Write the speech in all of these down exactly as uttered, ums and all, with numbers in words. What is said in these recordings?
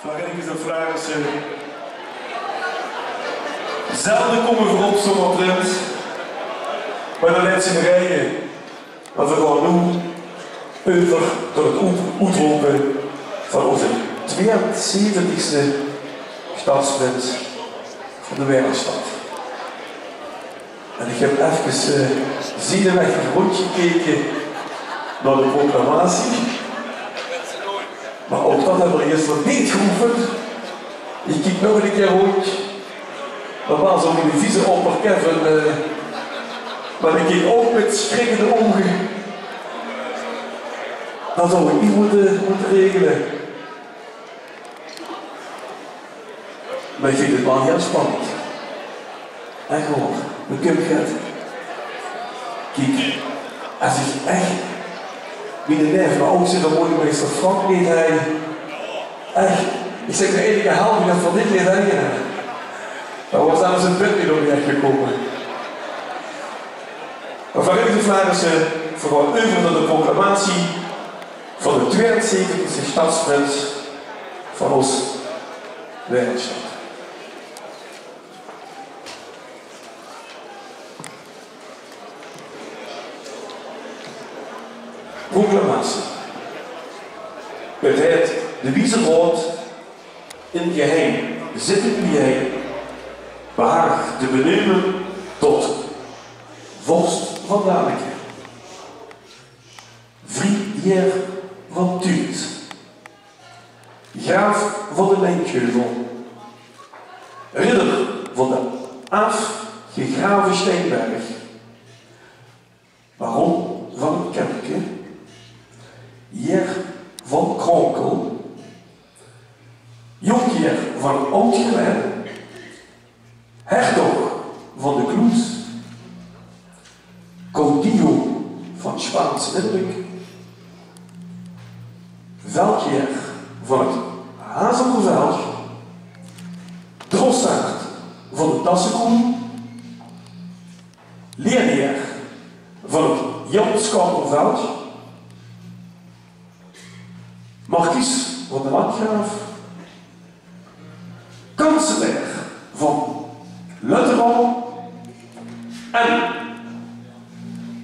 Marinnekes en Flaarisse, zelde kómme v'r op zomer prins, mer dat lèt zich neet rèje. Mer v'r gaon noe euver tot 't oet-, oetrope van ózze twieënzeventigste sjtadsprins van de Waereldsjtad. En ich höb efkes, eh, zenuwechtig róndjgekeke nao de proclamatie. Mer ouch dat höbbe v'r gister neet geoefend. Ich kiek nog ein kier róndj. Normaal zów de vieze-opper Kevin, eh, mer dae keek ouch mit sjrik in de ouge. Dat zów ich mótte, mótte regele. Mer ich vinj 't waal hieël spannend. Ech waor. Bekump get. Kiek, es ich ech miene naef, mer ouch ceremoniemeester Frank neet hei, ech, ich zègk, de einige held dae v'r dit neet hei, dan waor zelfs 't bèd neet op mich gekómme. Mer v'r höbbe de Flaarisse, v'r gaon euver nao de proclamatie van de twieënzeventigste sjtadsprins van ós Waereldsjtad. Proclamatie. 't Haet de Wieze Raod in geheim zittend biejein behaag te beneume tot vors van Daleke, vrie heer van Tuut, graaf van de Lijnkeuvel, ridder van de aafgegrave Steinberg, baron van 't Kempke, heer van Kronkel, jonkheer van Oud-Gelaen, hertog van de Kloes, caudillo van Spaans-Limburg, veldheer van 't Hazelderveld, drossaard van de Tassekoel, leerheer van 't Jan Schouwburgveld, markies van de Landgraaf, kanselaer van Lutteron en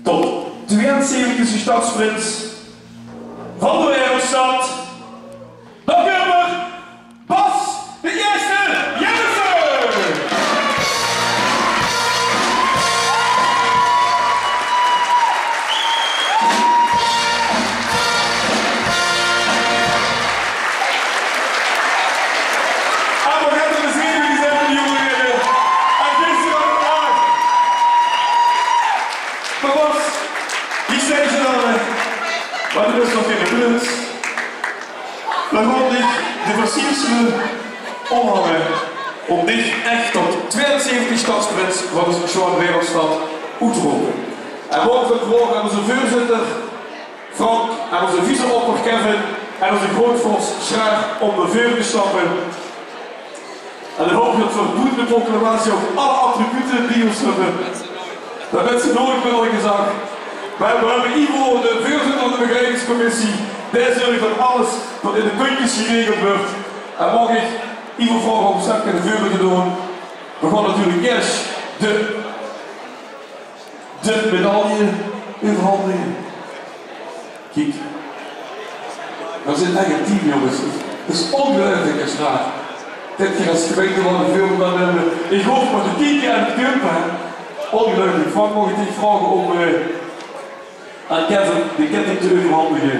tot twieënzeventigste sjtadsprins van de Waereldsjtad, de Bas de Ierste Jensen! Allemaol get in de zenuwe gezat, die jónge liede. En dit is aan 't aard. Mer Bas, hie steit ze dan, hè. Mer det is toch geine prins. V'r gaon dich de versiersele ómhange óm dich ech tot twieënzeventig sjtadsprins van de Sjoean Waereldsjtad oet te rope. En moge v'r vraoge aan ózze veurzitter Frank en ózze vieze-opper Kevin en ózze groeatvors Sjraar óm nao veure te stappe. En dan haop ich det v'r boete de proclamatie ouch alle attribute bie ós höbbe. Det höbbe ze noeats mier gezag. Mer v'r höbbe Ivo, de veurzitter van de begeleidingcommissie, dae zörg det alles wat in de puntjes geregeld wuuert. En maag ich Ivo vraoge óm 't stepke nao veure te doon? V'r gaon natuurlik ieërs de de medaille euverhandige. Kiek. V'r zeen ech ein team, jónges. 't Is óngeluifelik, is raar. Det geer es gemeinte van de veurbeeld nemme. Ich haop det de tien jaor aan 't kump, hè. Óngeluifelik. Frank, maag ich dich vraoge óm, eh, aan Kevin de ketting te euverhandige.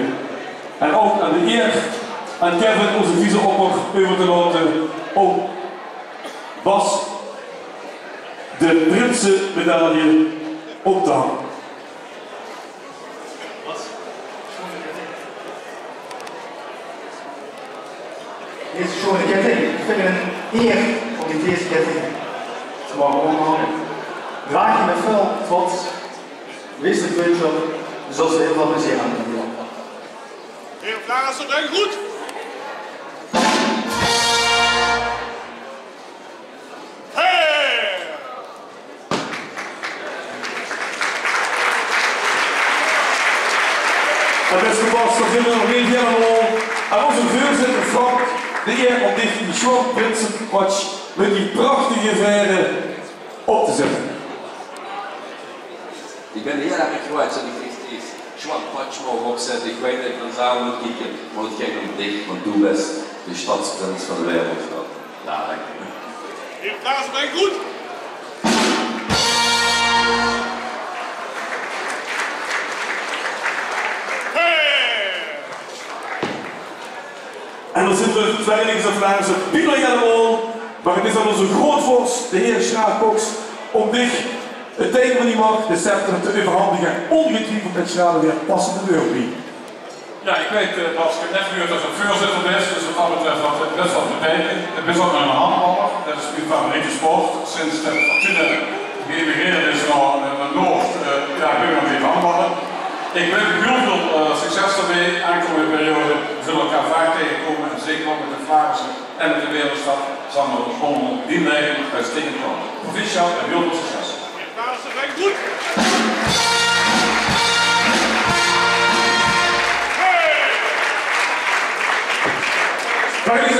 En ouch aan de ieër aan Kevin, ózze vieze-opper, euver te laote óm Bas de prinsemedaille óm te hange. Deze sjoeane ketting, ich vinj 't ein ieër óm die ieërste ketting te moge ómhange. Draag 'm mit väöl trots, wees d'r preutsch op, doe zóls d'r hiel väöl plezeer aan höbbe. Heer Vlaar, is det good? Hey! En bèste Bas, dan zeen v'r nog neet hielemaol. En ózze veurzitter Frank, Eer óm dich die Sjoeanprinsekwats mit die prachtige vaere op te zètte. Ich bön hieël erg groeats en ich krieg die Sjoeankwats moge opzètte. Ich weit det ich dan zouw mótte kieke, mer 't geit óm dich, want doe bös de stadsprins van de wereld. Jao, dank dich. Hie, det is good. Hey! En dan zeen v'r twieë Limburgse Vlaamse bienao allemaol, mer 't is aan ózze groeatvors, de hieër Sjraar Cox, óm dich 't teken van die mach, de scepter, te euverhandige. Óngetwiefeld haet Sjraar weer passende wäörd bie. Jao, ich weit, eh, det ich net huuer det se veurzitter bös, dus waat det betröf haet det bès waat te beteikene. Ich bön ouch ein handballer, det is mien favoriete sport. Sinds det Fortuna geëmigreerd is nao, eh, nao Noord, eh, jao, ich bön gaon blieve handballe. Ich wins uch hieël väöl, eh, succes d'rmei, aankómmende periode. V'r zölle elkaar vaak taengekómme en zeker ouch mit de Flaarisse en mit de Wereldstad, zal ich ónger die leiding uitstekend kómme. Proficiat en hieël väöl succes. Dames en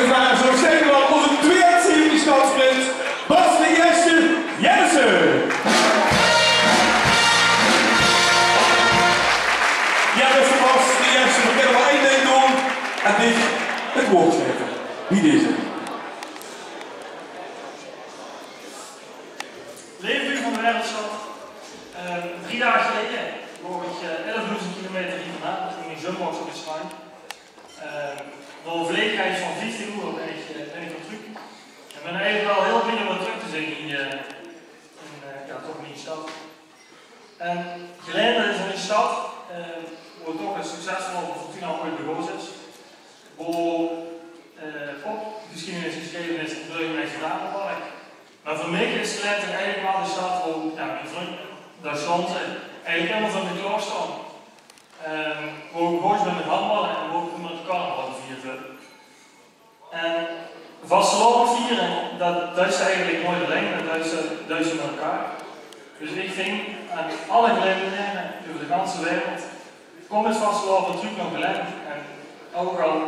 hiere, zo zeen v'r ózze twieënzeventiger stadsprins, Bas de Ierste Jennissen. Jao, bèste Bas de Ierste, v'r kónne mer ein dink doon en dich 't waord gaeve. Bie deze. Leef luuj van de Wereldstad, eh, drie daag geleje woor ich, eh, elfdoezend kilometer hie vandaag, mit mien Jumpbox op de Sjtang. Eh, nao ein vleegreis van vieftien oer bön ich, eh, bön ich weer trök. En bön eigelik waal hieël blie óm weer trök te zeen hie, eh, in, eh, jao, toch mien stad. En Gelaen, det is ein stad, eh, wo toch 't succes van Fortuna oeats begós is. Wo, eh, pop, gesjiedenis gesjreve is in 't Burgemeester Damenpark. Mer veur mich is Gelaen eigelik waal de stad wo, jao, mien vrunj, dao sjtaon ze, eigelik hielemaol veur mich klaor sjtaon. Eh, wo ich begós bön mit handballe en wo ich mit carnaval vier. En vastelaovend viere, det, det is eigelik noeats allein, det is, det is mit elkaar. Dus ich vinj aan alle Gelaenere euver de ganse wereld, kóm mit vastelaovend trök nao Gelaen. En ouch al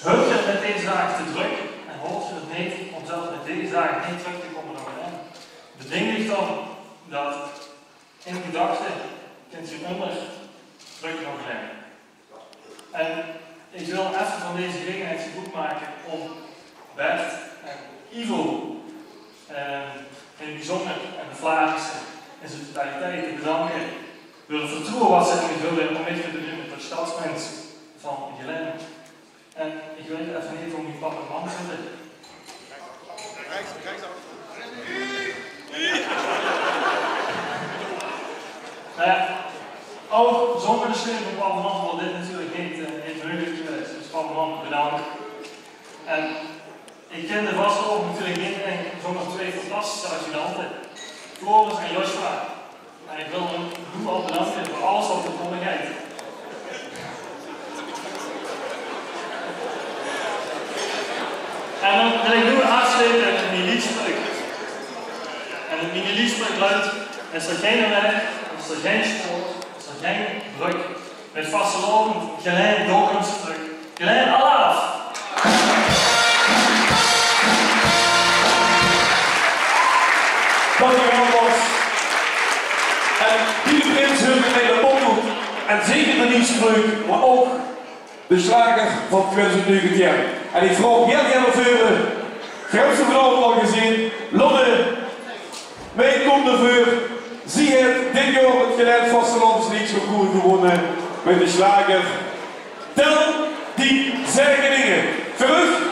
höb geer 't mit dees daag te drök en haolt geer 't neet óm zelfs mit dees daag neet trök te kómme nao Gelaen, bedink uch dan det in gedachte kènt geer ummer trök nao Gelaen. En ich wil effe van deze gelegenheid gebroek make óm Bert en Ivo, eh, in 't biezunjer en de Flaarisse in zien totaliteit te bedanke veur 't vertroewe waat ze in mich höbbe óm mich te benumme tot stadsprins van Gelaen. En ich weit effe neet wo mien pap en mam zitte. Mer jao, ouch zónger de steun van pap en mam waor dit natuurlik neet, eh, neet meugelik gewaes. Dus pap en mam, bedank. En ich kin de vastelaovend natuurlik neet zónger twee fantastische adjudante, Floris en Joshua. En ich wil hun noe al bedanke veur alles waat d'r kómme geit. En dan wil ich noe aafsjlete mit mien liedspreuk. En mien liedspreuk luudt: is d'r geine waeg, is d'r gein spoor, is d'r gein brök, mit vastelaovend Gelaen, dao kóms se trök. Gelaen alaaf! Dankjewel, Bas. En lieve prins, huurt geer de motto en zeker de liedspreuk, mer ouch de sjlager van twieëdoezend negentien. En ich vraog hieël gaer nao veure, geer höbt ze vanaovend al gezeen, Lonne, Mien kóm d'rveur, zie haet dit jaor 't Gelaens Vastelaovesleedjesconcours gewónne mit de sjlager Tel die zegeninge. Veur uch.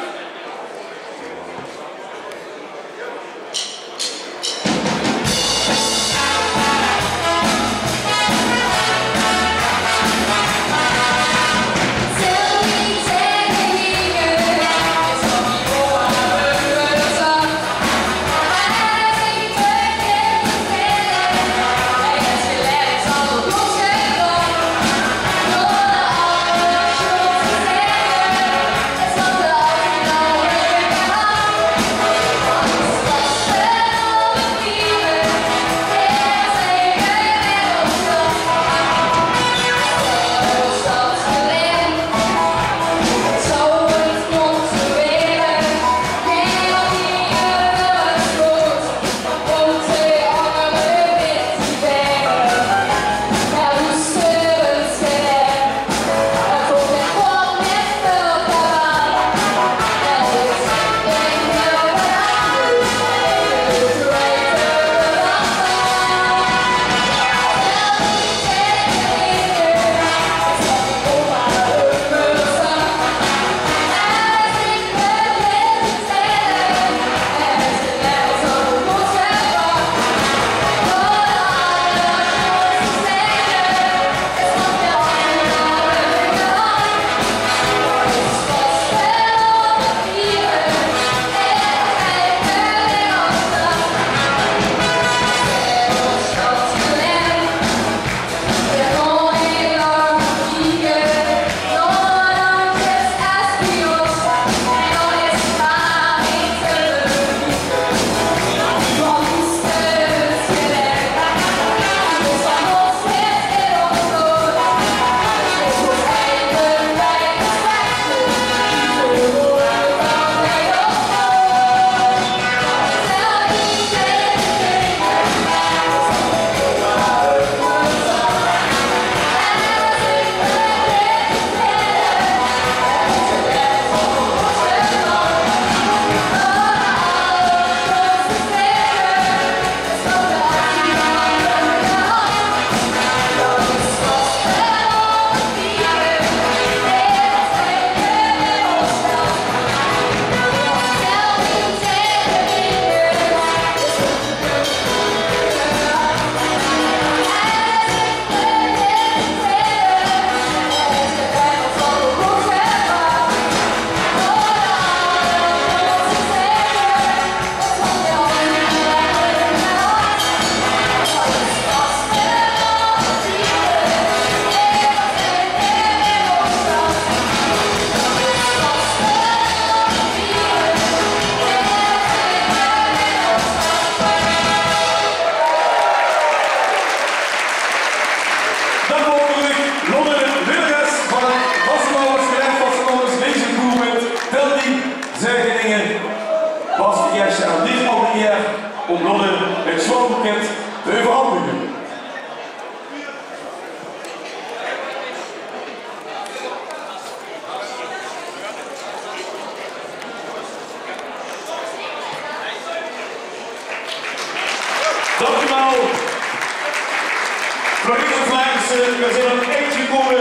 Veer zeen aan 't ind gekómme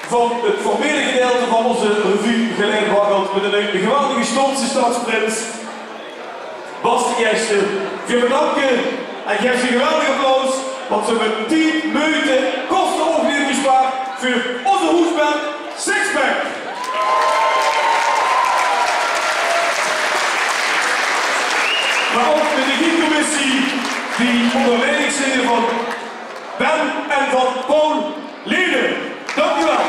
van 't formele gedeilte van ózze revue Gelaen Waggelt mit 'ne geweldige Sjtolse sjtadsprins, Bas d'n Ieësjte. Veer bedanke en gaeve ze e geweldig applaus, want ze höbbe tied, meujte, koste ouch neet gespaard veur ózze hoesband Sixpack. Mer ouch de regiecommissie, die ónger leiding zeen van Ben en van Paul Leden. Dank uch waal.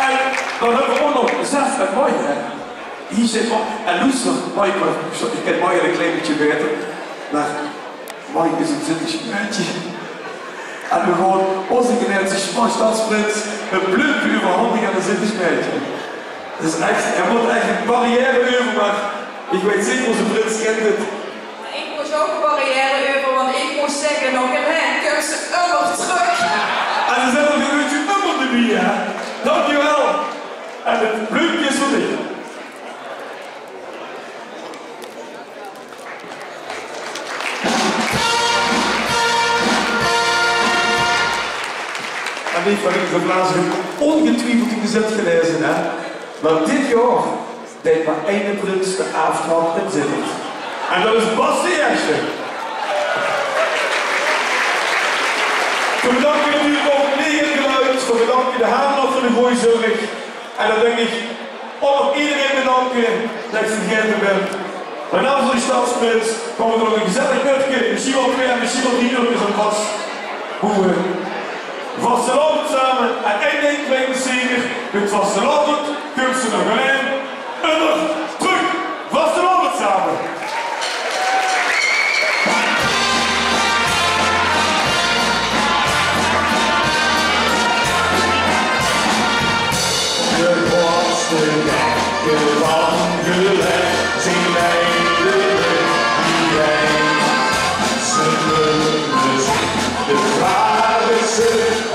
En dan höbbe v'r ouch nog Sef en Mai, hè. Hie zit Mai. En loester, Mai, ich kin Mai e klein bietje baeter. Mer Mai is e zittig maedje. En v'r gaon ózze Gelaense sjtadsprins e blumke euverhandige aan e zittig maedje. Det is ech, hae mót ech ein barrière euver, mer ich weit zeker, ózze prins kint 't. Ich mós ouch ein barrière euver, want ich mós zègke, nao Gelaen kump ze ummer trök. En ze zeen nog ein bietje ummer d'rbie, hè? Dank uch waal. En 't blumke is veur dich. En ich van de Vlaamse óngetwiefeld in de gezèt gelaeze, hè? Mer dit jaor deit mer eine prins de aaftrap in Zitterd. En det is Bas d'n Ieësjte. V'r bedanke natuurlik ouch Negen Geluid, v'r bedanke de Hamer veur de gooj zörg. En dan dink ich, ouch nog ederein bedanke det ich vergaete bön. Mer naoms de sjtadsprins gaon v'r nog e gezellig uurke, mesjien waal twee, mesjien waal drie uurkes aan vas boewe. Vastelaovend same, en ein dink weit ich zeker, mit vastelaovend kump ze nao Gelaen ummer trök. Vastelaovend same. De groeatste gekke van Gelaen zeen eindelik biejein. Ze neume zich de Fraarisse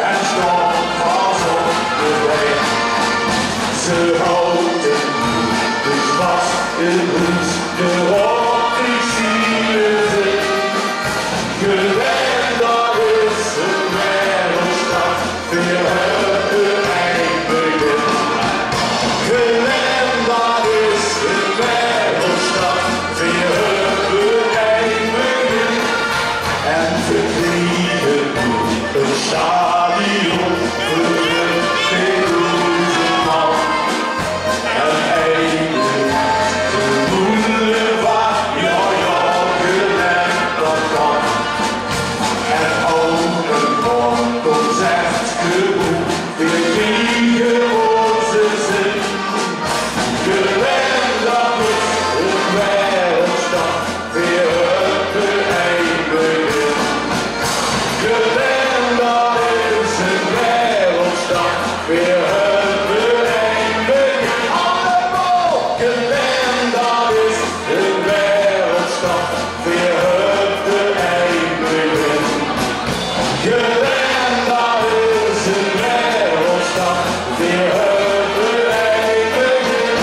en sjtaon pas op de wei. Ze hawte de sjpas in hoes, de rock die ziele ze. Gelaen, det is ein wereldsjtad. Veer höbbe ein begin. Gelaen, det is ein wereldsjtad. Veer höbbe ein begin. En veer kriege noe ein sjtadion veur veerdoezend man. En ein boulevard, jao, jao, Gelaen, det kan. En ouch ein paar concertgebouw, veer kriege ózze zin. Gelaen, det is ein wereldsjtad, veer höbbe ein begin. Gelaen, det is ein wereldsjtad, veer höbbe ein begin. Allemaol! Gelaen, det is ein wereldsjtad, veer höbbe ein begin. Gelaen, det is ein wereldsjtad, veer höbbe ein begin.